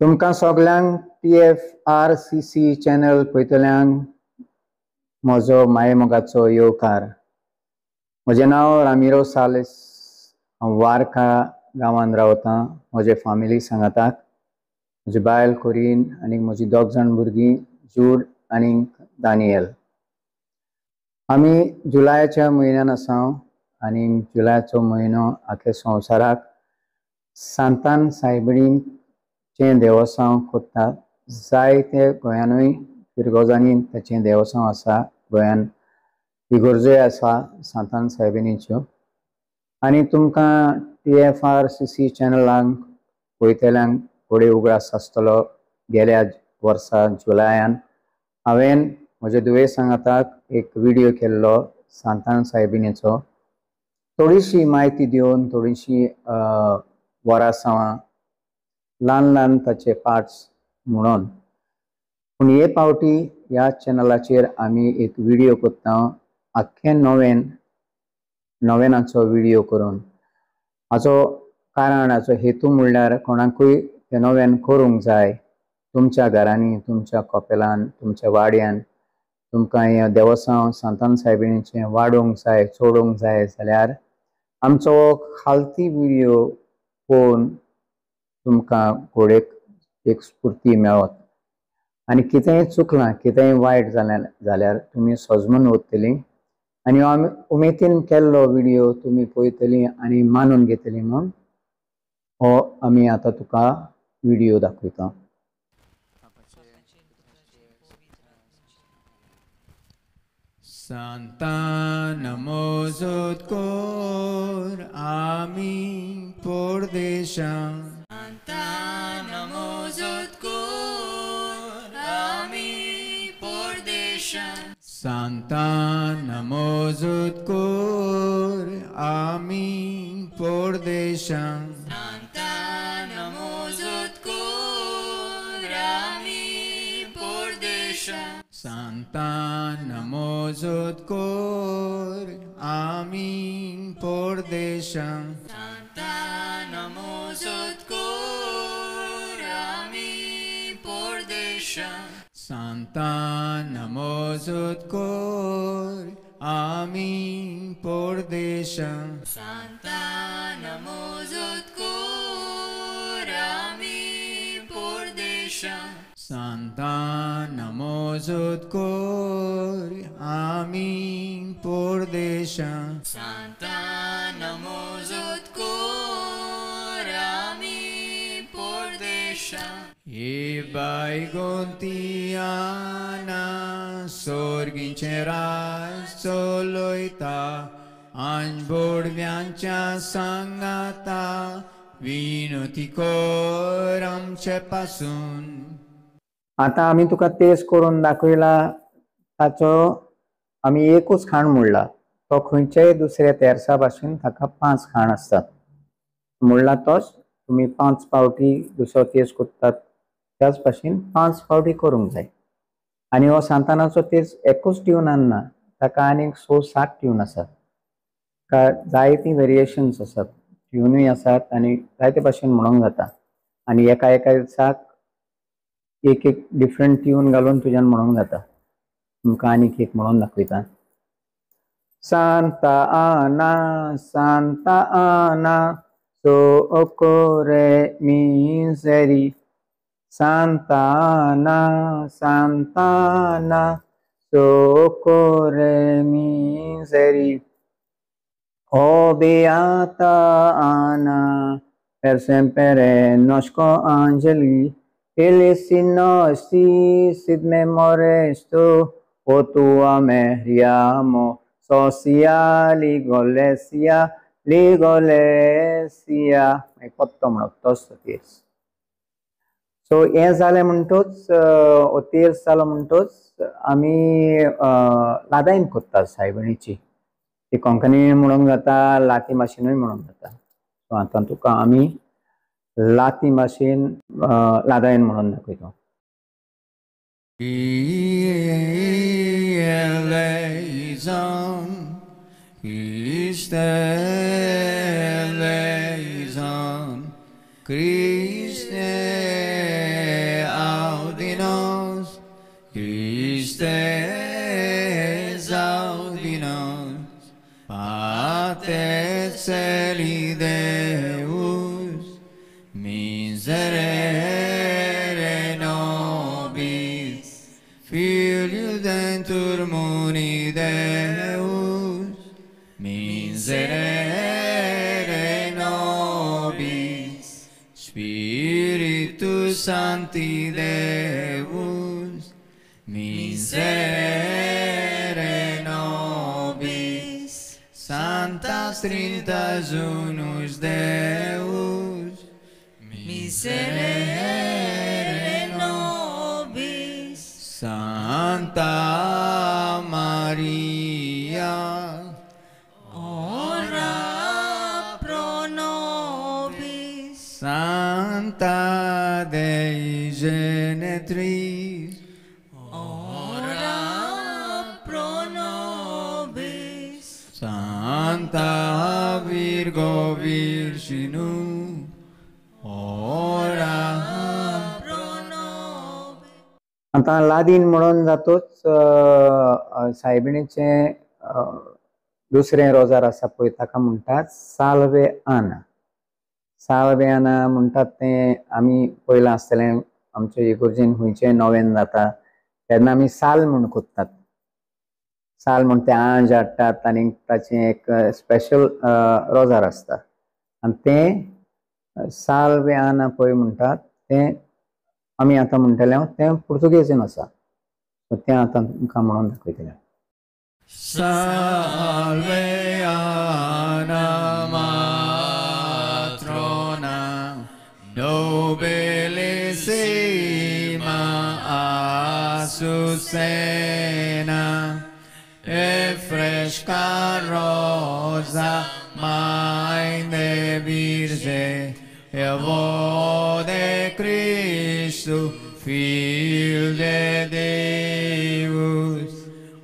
तुमकां सगल्यांक TFRCC channel पळयतल्यांक म्हजो मायेमोगाचो येवकार. म्हजें नांव रामिरो सालेस, हांव वारका गांवांत रावतां. म्हजे फामिली सांगाताक म्हजी बायल कोरीन आनी म्हजी दोग जाण भुरगीं जूड आनी दानियल. आमी जुलयाच्या म्हयन्यान आसा आनी जुलयाचो म्हयनो आख्या संवसाराक सांतान सायबिणीचें देवस्तांव कोत्तात. जायते गोंयानूय फिरगोजांनी ताचें देवस्तांव आसा. गोंयान इगर्जोय आसा सांतान सायबिणीच्यो. आनी तुमकां TFRCC चॅनलांक पळयतल्यांक घोडये उगडास आसतलो, गेल्या वर्सा जुलयान हांवें म्हज्या दुयेंस सांगाताक एक व्हिडियो केल्लो सांतान सायबिणीचो. थोडीशी म्हायती दिवन, थोडीशी वरासांवां ल्हान ल्हान ताचे पार्ट्स म्हणून. पूण हे पावटी ह्या चॅनलाचेर आमी एक व्हिडियो करता, आख्खे नोवेन नोवेनाचो व्हिडियो करून. हाचो कारण, हाचो हेतू म्हणल्यार कोणाकूय ते नोवेन करूंक जाय तुमच्या घरांनी, तुमच्या कपेलान, तुमच्या वाड्यान तुमकां हें देवस्तांव सांतान सायबिणीचें वाडोवंक जाय, चडोवंक जाय जाल्यार आमचो खालती व्हिडियो पळोवन तुमकां घोडेक एक स्फुर्ती मेळत. आनी कितेंय चुकलां, कितेंय वायट जालें जाल्यार तुमी सजमून उरतलीं आनी आमी उमेदीन केल्लो व्हिडियो तुमी पळयतलीं आनी मानून घेतलीं म्हूण हो आमी आतां तुका व्हिडियो दाखयता. Santana mozot kor ami pordesha. Santana mozot kor ami pordesha. Santana mozot kor ami pordesha. Santana mozot kor ami pordesha. Santana mozot kor ami pordesha. Santana mozot kor ami pordesha. Santana mozot kor ami pordesha. Santana mozot kor ami pordesha. Santana mozot kor ami pordesha. Santana mozot kor ami pordesha. E baigontiana sorginche raj चलयता आनी बोडव्यांच्या सांगाता विनोती कर आमचे पासून. आतां आमी तुका तेज करून दाखयला ताचो आमी एकूच खाण म्हणला, तो खंयच्याय दुसऱ्या तेर्सा भाशेन ताका 5 खाण आसतात म्हणला. तोच तुमी 5 पावटी दुसरो तेज करतात त्याच भाशेन 5 पावटी करूंक जाय. आनी हो सांतानाचो तेज एकूच ट्युनान ना, ताका आनीक 6-7 ट्यून आसात. जायतीं वेरिएशन्स आसात, ट्युनूय आसात आनी जायते भाशेन म्हणूंक जाता. आनी एका एका दिसाक एक एक डिफरंट ट्यून घालून तुज्यान म्हणूंक जाता. तुमकां आनीक एक म्हणून दाखयता. Santa Ana, Santa Ana, socorre miseri. Santa Ana, Santa Ana, socorre miseri. O beata Ana, per sempre nosco angeli, Elisi nostri sit memores tu, o tua meriamo, socia ligolesia, ligolesia. पत्तो म्हणप तोच तो तेज. सो हें जालें म्हणटोच, हो तेज जालो म्हणटोच आमी लादायन करतात सायबिणीची. ती कोंकणी म्हणूंक जाता, लाती भाशेनूय म्हणूंक जाता. सो आतां तुका आमी लाती भाशेन लादायन म्हणून दाखयता. Eleison, Christe eleison, Christe Domini Deus, miserere nobis, Spiritus Sancti Deus, miserere nobis, Sancta Trinitas unus Deus, miserere nobis, Santa Maria, ora pro nobis, Santa Dei Genetrix, ora pro nobis, Santa Virgo Virginum, ora pro nobis. आतां लादीन म्हणून जातूच सायबिणीचें दुसरें रोजार आसा पळय ताका म्हणटात साल्वे आना. साल्वे आना म्हणटात तें आमी पळयलां आसतलें, आमचे इगर्जेन खंयचें नोवेन जाता तेन्ना आमी साल म्हूण कोत्तात. साल म्हूण तें आंज हाडटात आनी ताचें एक स्पेशल रोजार आसता आनी तें साल्वे आना पळय म्हणटात तें आमी आतां म्हणटले हांव तें पुर्तुगेजीन आसा, तें आतां तुमकां म्हणून दाखयतलें. Salve Anna Matrona, nobilissima Azucena, e fresca rosa, Mãe de Virgem, e avó de Cristo, Filho de Deus,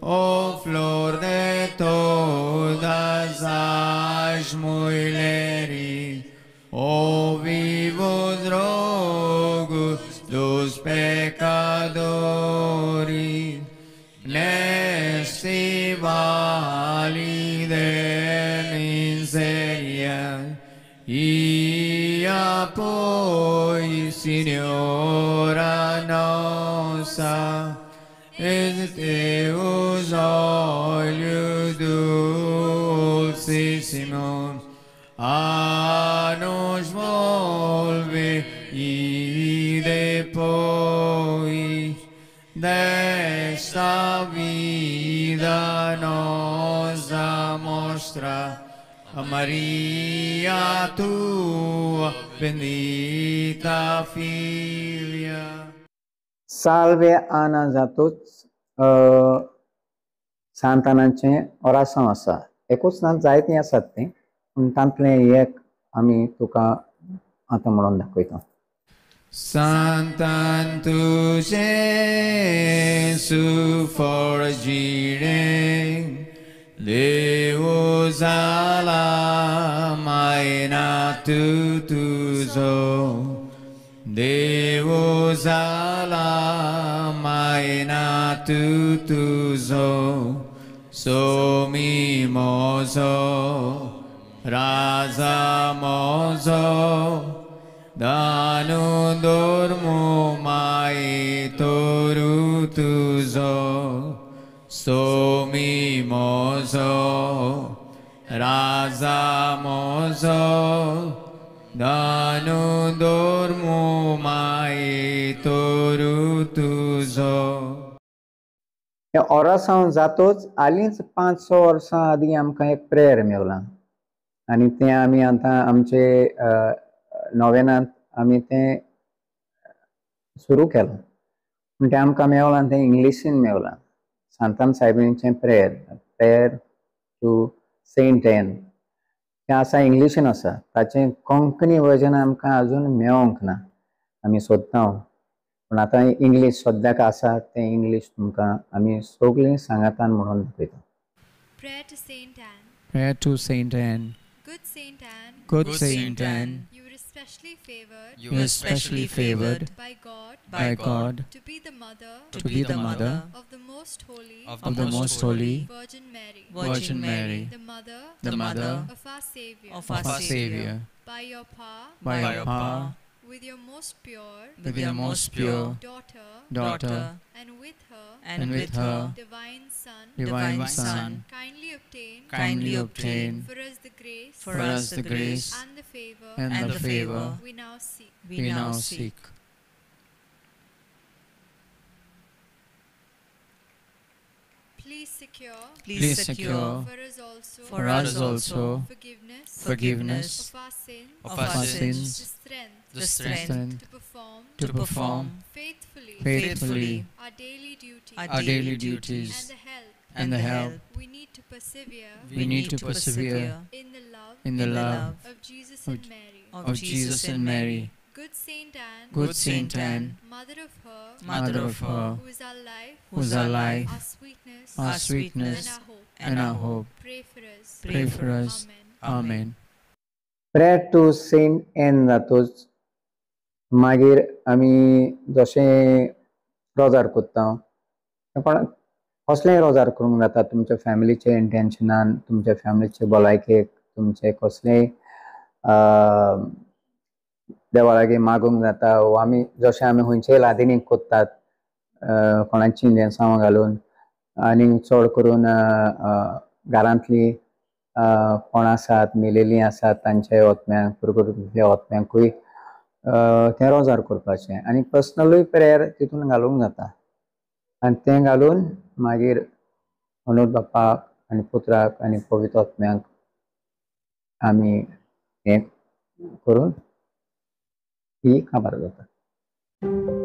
ó flor de todas as mulheres, ó vivos rogos dos pecadores, neste vale de miséria, e apoie, Senhora nossa, e teus olhos dulcíssimos a nos volver, e depois desta vida nos a mostra a Maria, tua bendita filha. Salve Ana जातूच सांतानाचें ओरासांव आसा, एकूच ना जायतीं आसात तीं, पूण तांतलें एक आमी तुका आतां म्हणून दाखयता. सांतान तुजें सुफळ जिणें देव जाला मायना तूं तुजो, देव जाला मायना तूं तुजो, सोमी मोजो राजा मोजो, दानु दोर्मो माये तोरू तुजो, सोमी मोजो राजा मोजो, दानु दोर्मो माये तोरू तुजो. हें ओरासांव जातूच हालींच 5-6 वर्सां आदीं आमकां एक प्रेयर मेवलां आनी तें आमी आतां आमचे नोवेनांत आमी तें सुरू केलां. पूण तें आमकां मेवलां तें इंग्लिशीन मेवलां, सांतान सायबिणीचें prayer, prayer to Saint Anne, तें आसा इंग्लिशीन आसा. ताचें कोंकणी वर्जन आमकां आजून मेवोंक ना, आमी सोदता, पूण आतां इंग्लीश सद्याक आसा तें इंग्लीश तुमकां आमी सगळीं सांगातान म्हणून दाखयता. Prayer to Saint Anne. Prayer to Saint Anne. Good Saint Anne. Good Saint Anne. You were especially favored. You were especially favored by God. By God. To be the mother. To be the mother. Of the most holy. Of the most holy. Virgin Mary. Virgin Mary. The mother. The mother. Of our Savior. Of our Savior. By your power. By your power. With your most pure with your most pure daughter, daughter, and with her and with her divine Son, divine Son, kindly obtain kindly obtain for us the grace for us the grace and the favor and the favor we now seek. we now seek. Please secure Please secure for us also for us also forgiveness forgiveness of our sins, of our the sins, strength the strength to perform to perform faithfully faithfully our daily duty our daily and duties the help and the help we need to persevere we need to persevere in the love in the love of Jesus of and Mary. of Jesus and Mary. Good Saint Anne, Good Saint Anne, mother of her, mother of her, who is our life, who is our life, our sweetness, our and sweetness, our hope, and our hope, pray for us. pray for us. Amen. Amen. Prayer to Saint Anne जातूच मागीर आमी जशें रोजार कोत्ता, पण कसलेंय रोजार करूंक जाता, तुमच्या फॅमिलीचे इंटेन्शनान, तुमच्या फॅमिलीचे भलायकेक, तुमचे कसलेय देवा लागीं मागूंक जाता. वो आमी जशें आमी खंयचेय लादिनीक कोत्तात, कोणाची इंदेसांव घालून, आनी चड करून घरांतली कोण आसात मेलेलीं आसात तांच्या ओत्म्यांक, पुर्तुगेजांतल्या ओत्म्यांकूय तें रोजार करपाचें, आनी पर्सनलूय प्रेयर तितून घालूंक जाता. आनी तें घालून मागीर अनुज बाप्पाक आनी पुत्राक आनी पवित्र आत्म्यांक आमी हें करून ही काबार जाता.